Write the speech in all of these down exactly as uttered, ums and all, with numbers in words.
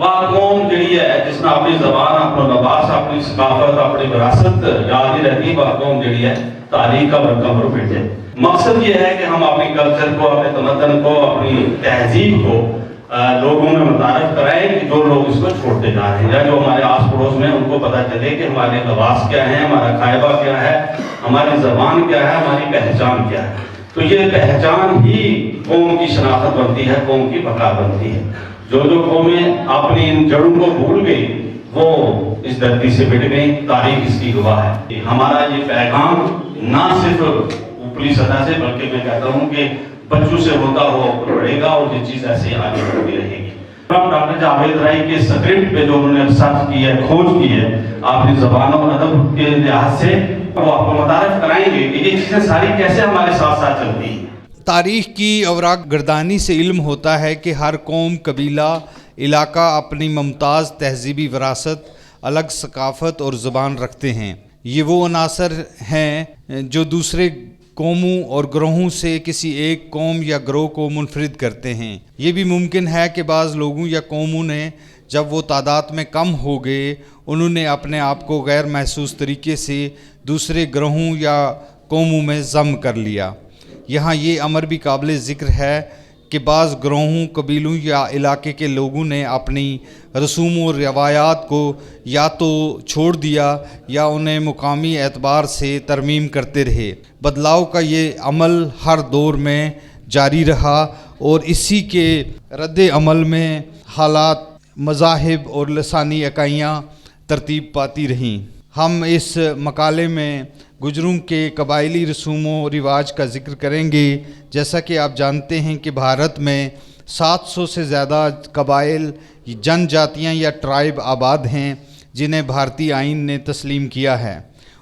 وہ قوم جڑی ہے جس نے اپنی زبان، اپنا لباس، اپنی ثقافت، اپنی وراثت یاد نہیں رہتی، وہ قوم جڑی ہے تاریخ کا ورقہ پر بیٹھے۔ مقصد یہ ہے کہ ہم اپنی کلچر کو، اپنے تمدن کو، اپنی تہذیب کو لوگوں میں متعارف کرائیں کہ جو لوگ اس کو چھوڑتے جا رہے ہیں یا جو ہمارے آس پڑوس میں، ان کو پتہ چلے کہ ہمارے لباس کیا ہیں، ہمارا کھائے با کیا ہے، ہماری زبان کیا ہے، ہماری پہچان کیا ہے۔ تو یہ پہچان ہی قوم کی شناخت بنتی ہے، قوم کی بقا بنتی ہے۔ جو جو قومیں اپنی ان جڑوں کو بھول گئی، وہ اس دھرتی سے مٹ گئی۔ تاریخ اس کی گواہ ہے۔ ہمارا یہ پیغام نہ صرف اوپری سطح سے، بلکہ میں کہتا ہوں کہ بچوں سے ہوتا ہوا اوپر پڑے گا اور یہ چیز ایسے ہی آگے بڑھتی رہے گی۔ ڈاکٹر جاوید رائی کے سکرپٹ پہ جو انہوں نے ریسرچ کی ہے، کھوج کی ہے، اپنی زبان و ادب کے لحاظ سے وہ آپ کو متعارف کرائیں گے کہ یہ چیزیں ساری کیسے ہمارے ساتھ ساتھ چلتی ہیں۔ تاریخ کی اوراق گردانی سے علم ہوتا ہے کہ ہر قوم، قبیلہ، علاقہ اپنی ممتاز تہذیبی وراثت، الگ ثقافت اور زبان رکھتے ہیں۔ یہ وہ عناصر ہیں جو دوسرے قوموں اور گروہوں سے کسی ایک قوم یا گروہ کو منفرد کرتے ہیں۔ یہ بھی ممکن ہے کہ بعض لوگوں یا قوموں نے، جب وہ تعداد میں کم ہو گئے، انہوں نے اپنے آپ کو غیر محسوس طریقے سے دوسرے گروہوں یا قوموں میں ضم کر لیا۔ یہاں یہ امر بھی قابل ذکر ہے کہ بعض گروہوں، قبیلوں یا علاقے کے لوگوں نے اپنی رسوم و روایات کو یا تو چھوڑ دیا یا انہیں مقامی اعتبار سے ترمیم کرتے رہے۔ بدلاؤ کا یہ عمل ہر دور میں جاری رہا اور اسی کے رد عمل میں حالات، مذاہب اور لسانی اکائیاں ترتیب پاتی رہیں۔ ہم اس مقالے میں گجروں کے قبائلی رسوم و رواج کا ذکر کریں گے۔ جیسا کہ آپ جانتے ہیں کہ بھارت میں سات سو سے زیادہ قبائل، جن جاتیاں یا ٹرائب آباد ہیں، جنہیں بھارتی آئین نے تسلیم کیا ہے۔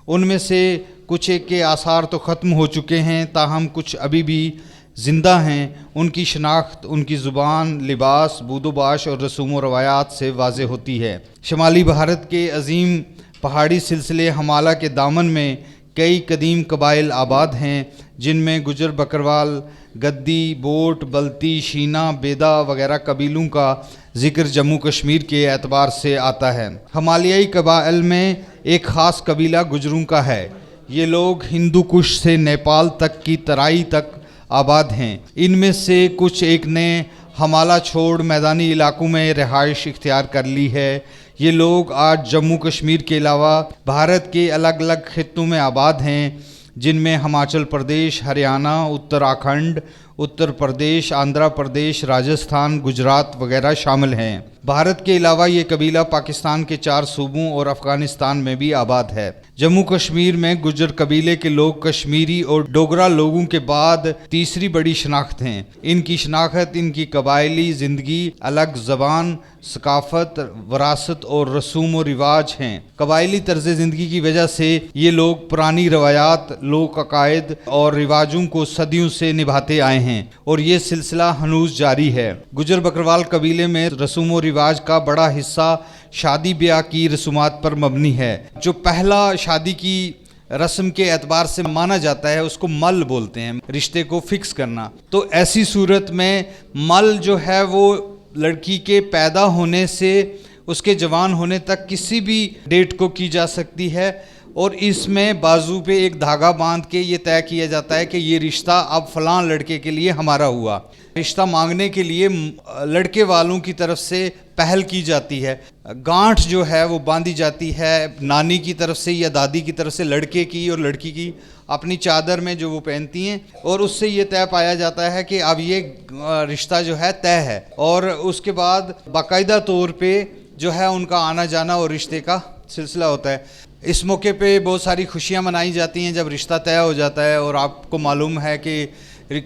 ان میں سے کچھ ایک کے آثار تو ختم ہو چکے ہیں، تاہم کچھ ابھی بھی زندہ ہیں۔ ان کی شناخت ان کی زبان، لباس، بود و باش اور رسوم و روایات سے واضح ہوتی ہے۔ شمالی بھارت کے عظیم پہاڑی سلسلے ہمالا کے دامن میں کئی قدیم قبائل آباد ہیں، جن میں گجر، بکروال، گدی، بوٹ، بلتی، شینا، بیدا وغیرہ قبیلوں کا ذکر جموں کشمیر کے اعتبار سے آتا ہے۔ ہمالیائی قبائل میں ایک خاص قبیلہ گجروں کا ہے۔ یہ لوگ ہندو کش سے نیپال تک کی ترائی تک آباد ہیں۔ ان میں سے کچھ ایک نے ہمالا چھوڑ میدانی علاقوں میں رہائش اختیار کر لی ہے۔ یہ لوگ آج جموں کشمیر کے علاوہ بھارت کے الگ الگ خطوں میں آباد ہیں، جن میں ہماچل پردیش، ہریانہ، اتراکھنڈ، اتر پردیش، آندھرا پردیش، راجستھان، گجرات وغیرہ شامل ہیں۔ بھارت کے علاوہ یہ قبیلہ پاکستان کے چار صوبوں اور افغانستان میں بھی آباد ہے۔ جموں کشمیر میں گجر قبیلے کے لوگ کشمیری اور ڈوگرا لوگوں کے بعد تیسری بڑی شناخت ہیں۔ ان کی شناخت ان کی قبائلی زندگی، الگ زبان، ثقافت، وراثت اور رسوم و رواج ہیں۔ قبائلی طرز زندگی کی وجہ سے یہ لوگ پرانی روایات، لوک عقائد اور رواجوں کو صدیوں سے نبھاتے آئے ہیں اور یہ سلسلہ ہنوز جاری ہے۔ گجر بکروال قبیلے میں رسوم و رواج کا بڑا حصہ شادی بیاہ کی رسومات پر مبنی ہے۔ جو پہلا شادی کی رسم کے اعتبار سے مانا جاتا ہے، اس کو مل بولتے ہیں، رشتے کو فکس کرنا۔ تو ایسی صورت میں مل جو ہے، وہ لڑکی کے پیدا ہونے سے اس کے جوان ہونے تک کسی بھی ڈیٹ کو کی جا سکتی ہے، اور اس میں بازو پہ ایک دھاگا باندھ کے یہ طے کیا جاتا ہے کہ یہ رشتہ اب فلاں لڑکے کے لیے ہمارا ہوا۔ رشتہ مانگنے کے لیے لڑکے والوں کی طرف سے پہل کی جاتی ہے۔ گانٹھ جو ہے، وہ باندھی جاتی ہے نانی کی طرف سے یا دادی کی طرف سے، لڑکے کی اور لڑکی کی اپنی چادر میں جو وہ پہنتی ہیں، اور اس سے یہ طے پایا جاتا ہے کہ اب یہ رشتہ جو ہے، طے ہے۔ اور اس کے بعد باقاعدہ طور پہ جو ہے، ان کا آنا جانا اور رشتے کا سلسلہ ہوتا ہے۔ اس موقع پہ بہت ساری خوشیاں منائی جاتی ہیں جب رشتہ طے ہو جاتا ہے، اور آپ کو معلوم ہے کہ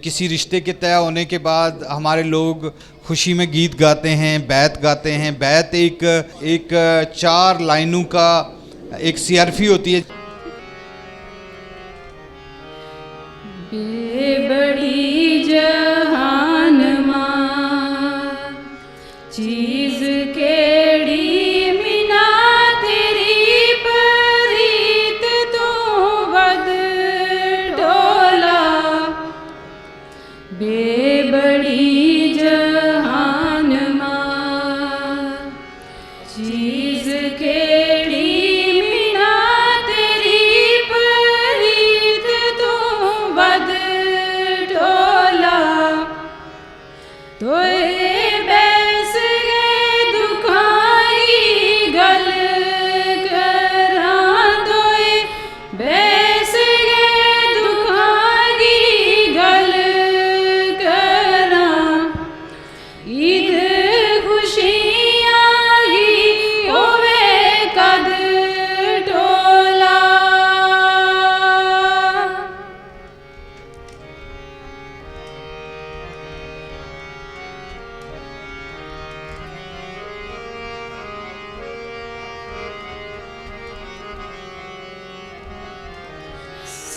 کسی رشتے کے طے ہونے کے بعد ہمارے لوگ خوشی میں گیت گاتے ہیں، بیت گاتے ہیں۔ بیت ایک ایک چار لائنوں کا ایک سیارفی ہوتی ہے۔ بے بڑی جہان ماں چیز کیڑی، منا تیری پریت تو ود ڈولا۔ بے بڑی جہان ماں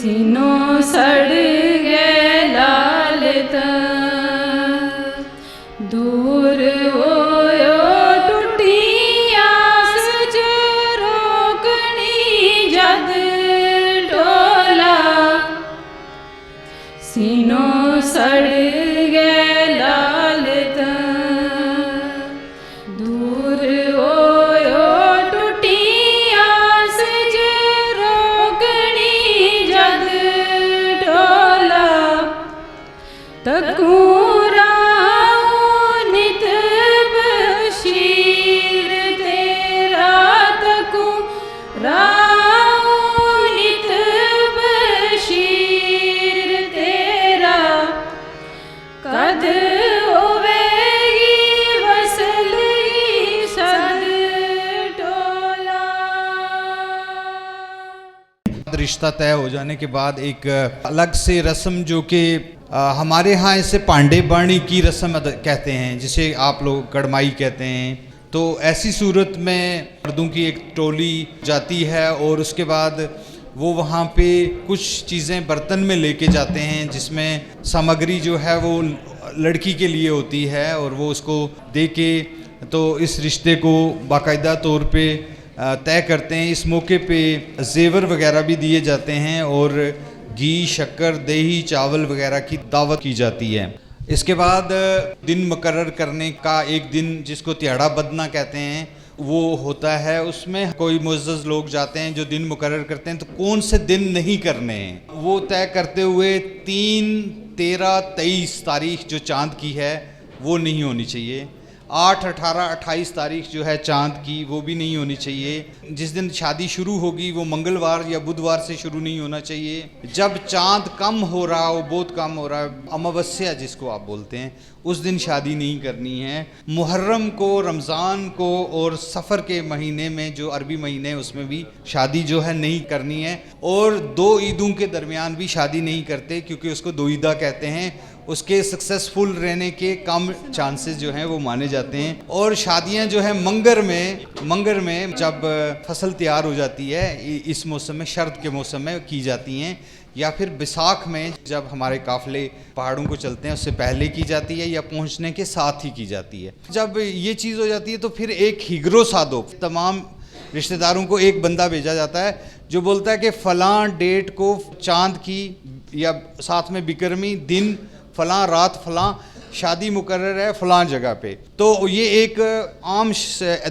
سینو سڑ گئے لال تا، دور ہویو ٹٹی آس چ روکنی جد ٹولا۔ سینو سڑ گئے لال تا، دور ہویو ٹٹی آس چ روکنی جد ٹولا۔ تکوں راہوں نت بشیر تیرا، تکوں راہوں نت بشیر تیرا، کد ہووے گی وصل ہی سد ٹولا۔ رشتہ طے ہو جانے کے بعد ایک الگ سے رسم جو کہ ہمارے ہاں اسے پانڈے بانی کی رسم کہتے ہیں، جسے آپ لوگ کڑمائی کہتے ہیں۔ تو ایسی صورت میں مردوں کی ایک ٹولی جاتی ہے اور اس کے بعد وہ وہاں پہ کچھ چیزیں برتن میں لے کے جاتے ہیں، جس میں سامگری جو ہے وہ لڑکی کے لیے ہوتی ہے اور وہ اس کو دے کے تو اس رشتے کو باقاعدہ طور پہ طے کرتے ہیں۔ اس موقع پہ زیور وغیرہ بھی دیے جاتے ہیں اور گھی، شکر، دیہی چاول وغیرہ کی دعوت کی جاتی ہے۔ اس کے بعد دن مقرر کرنے کا ایک دن، جس کو تیاڑا بدھنا کہتے ہیں، وہ ہوتا ہے۔ اس میں کوئی معزز لوگ جاتے ہیں جو دن مقرر کرتے ہیں تو کون سے دن نہیں کرنے ہیں، وہ طے کرتے ہوئے تین، تیرہ، تئیس تاریخ جو چاند کی ہے، وہ نہیں ہونی چاہیے۔ آٹھ، اٹھارہ، اٹھائیس تاریخ جو ہے چاند کی، وہ بھی نہیں ہونی چاہیے۔ جس دن شادی شروع ہوگی وہ منگلوار یا بدھوار سے شروع نہیں ہونا چاہیے۔ جب چاند کم ہو رہا ہو، بہت کم ہو رہا ہے، اماوسیا جس کو آپ بولتے ہیں، اس دن شادی نہیں کرنی ہے۔ محرم کو، رمضان کو اور صفر کے مہینے میں، جو عربی مہینے ہیں، اس میں بھی شادی جو ہے نہیں کرنی ہے۔ اور دو عیدوں کے درمیان بھی شادی نہیں کرتے، کیونکہ اس کو دویدہ کہتے ہیں۔ اس کے سکسیسفل رہنے کے کم چانسز جو ہیں وہ مانے جاتے ہیں۔ اور شادیاں جو ہیں منگر میں، منگر میں جب فصل تیار ہو جاتی ہے، اس موسم میں، شرد کے موسم میں کی جاتی ہیں، یا پھر بیساکھ میں جب ہمارے قافلے پہاڑوں کو چلتے ہیں، اس سے پہلے کی جاتی ہے یا پہنچنے کے ساتھ ہی کی جاتی ہے۔ جب یہ چیز ہو جاتی ہے تو پھر ایک ہیگرو سادو تمام رشتہ داروں کو ایک بندہ بھیجا جاتا ہے، جو بولتا ہے کہ فلاں ڈیٹ کو چاند کی یا ساتھ میں بکرمی دن، فلاں رات، فلاں شادی مقرر ہے فلاں جگہ پہ۔ تو یہ ایک عام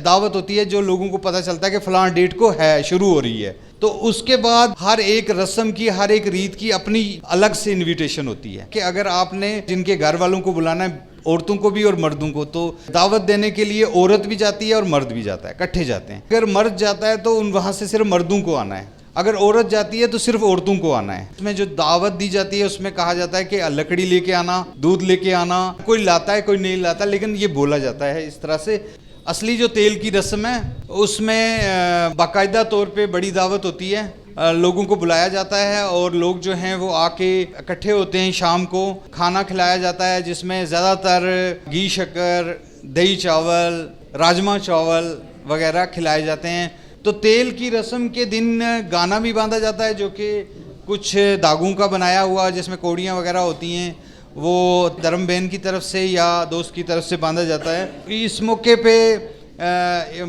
دعوت ہوتی ہے، جو لوگوں کو پتہ چلتا ہے کہ فلاں ڈیٹ کو ہے، شروع ہو رہی ہے۔ تو اس کے بعد ہر ایک رسم کی، ہر ایک ریت کی اپنی الگ سے انویٹیشن ہوتی ہے کہ اگر آپ نے جن کے گھر والوں کو بلانا ہے، عورتوں کو بھی اور مردوں کو، تو دعوت دینے کے لیے عورت بھی جاتی ہے اور مرد بھی جاتا ہے، اکٹھے جاتے ہیں۔ اگر مرد جاتا ہے تو ان وہاں سے صرف مردوں کو آنا ہے، اگر عورت جاتی ہے تو صرف عورتوں کو آنا ہے۔ اس میں جو دعوت دی جاتی ہے، اس میں کہا جاتا ہے کہ لکڑی لے کے آنا، دودھ لے کے آنا، کوئی لاتا ہے، کوئی نہیں لاتا، لیکن یہ بولا جاتا ہے اس طرح سے۔ اصلی جو تیل کی رسم ہے، اس میں باقاعدہ طور پہ بڑی دعوت ہوتی ہے، لوگوں کو بلایا جاتا ہے اور لوگ جو ہیں وہ آ کے اکٹھے ہوتے ہیں۔ شام کو کھانا کھلایا جاتا ہے، جس میں زیادہ تر گھی شکر، دہی چاول، راجما چاول وغیرہ کھلائے جاتے ہیں۔ تو تیل کی رسم کے دن گانا بھی باندھا جاتا ہے، جو کہ کچھ دھاگوں کا بنایا ہوا، جس میں کوڑیاں وغیرہ ہوتی ہیں، وہ دھرم بہن کی طرف سے یا دوست کی طرف سے باندھا جاتا ہے۔ اس موقع پہ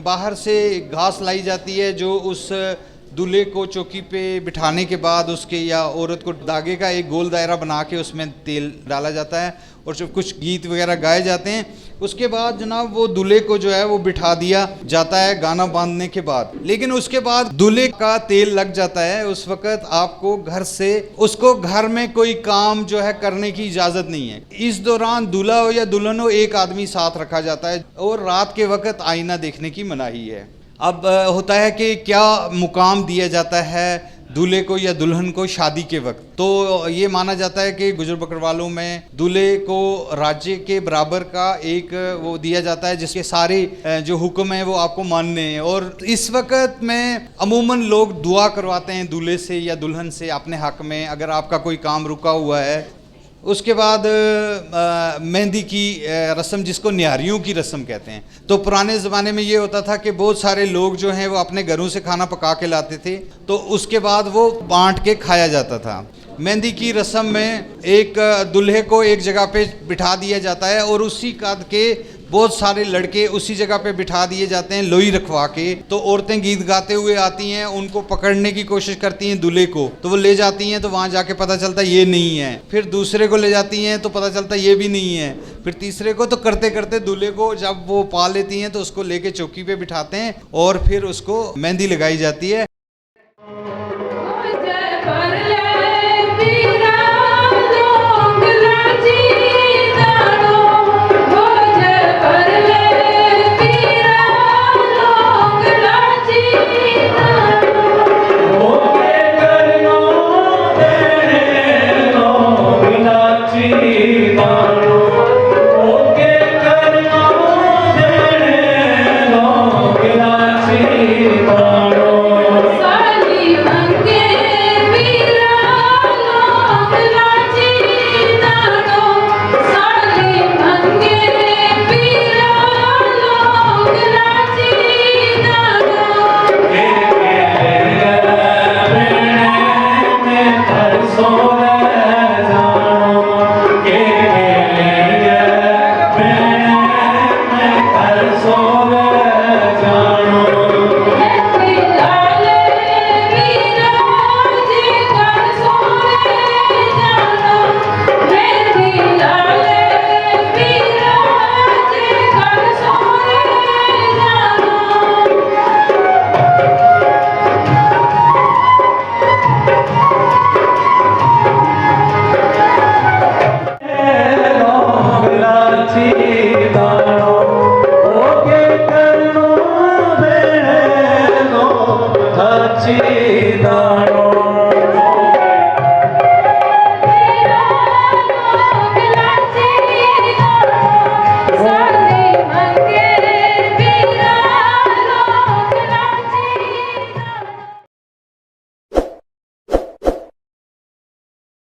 باہر سے گھاس لائی جاتی ہے، جو اس دولہے کو چوکی پہ بٹھانے کے بعد اس کے یا عورت کو دھاگے کا ایک گول دائرہ بنا کے اس میں تیل ڈالا جاتا ہے اور جب کچھ گیت وغیرہ گائے جاتے ہیں، اس کے بعد جناب وہ دولہے کو جو ہے وہ بٹھا دیا جاتا ہے گانا باندھنے کے بعد۔ لیکن اس کے بعد دولہے کا تیل لگ جاتا ہے، اس وقت آپ کو گھر سے، اس کو گھر میں کوئی کام جو ہے کرنے کی اجازت نہیں ہے۔ اس دوران دولہا ہو یا دلہن ہو، ایک آدمی ساتھ رکھا جاتا ہے اور رات کے وقت آئینہ دیکھنے کی مناہی ہے۔ اب ہوتا ہے کہ کیا مقام دیا جاتا ہے دولہے کو یا دلہن کو شادی کے وقت؟ تو یہ مانا جاتا ہے کہ گجر بکروالوں میں دولہے کو راجے کے برابر کا ایک وہ دیا جاتا ہے، جس کے سارے جو حکم ہیں وہ آپ کو ماننے ہیں۔ اور اس وقت میں عموما لوگ دعا کرواتے ہیں دولہے سے یا دلہن سے اپنے حق میں، اگر آپ کا کوئی کام رکا ہوا ہے۔ اس کے بعد مہندی کی رسم، جس کو نیاریوں کی رسم کہتے ہیں، تو پرانے زمانے میں یہ ہوتا تھا کہ بہت سارے لوگ جو ہیں وہ اپنے گھروں سے کھانا پکا کے لاتے تھے، تو اس کے بعد وہ بانٹ کے کھایا جاتا تھا۔ مہندی کی رسم میں ایک دلہے کو ایک جگہ پہ بٹھا دیا جاتا ہے اور اسی قد کے بہت سارے لڑکے اسی جگہ پہ بٹھا دیے جاتے ہیں، لوئی رکھوا کے۔ تو عورتیں گیت گاتے ہوئے آتی ہیں، ان کو پکڑنے کی کوشش کرتی ہیں دلہے کو، تو وہ لے جاتی ہیں، تو وہاں جا کے پتہ چلتا ہے یہ نہیں ہے۔ پھر دوسرے کو لے جاتی ہیں تو پتہ چلتا ہے یہ بھی نہیں ہے۔ پھر تیسرے کو، تو کرتے کرتے دلہے کو جب وہ پا لیتی ہیں تو اس کو لے کے چوکی پہ بٹھاتے ہیں اور پھر اس کو مہندی لگائی جاتی ہے۔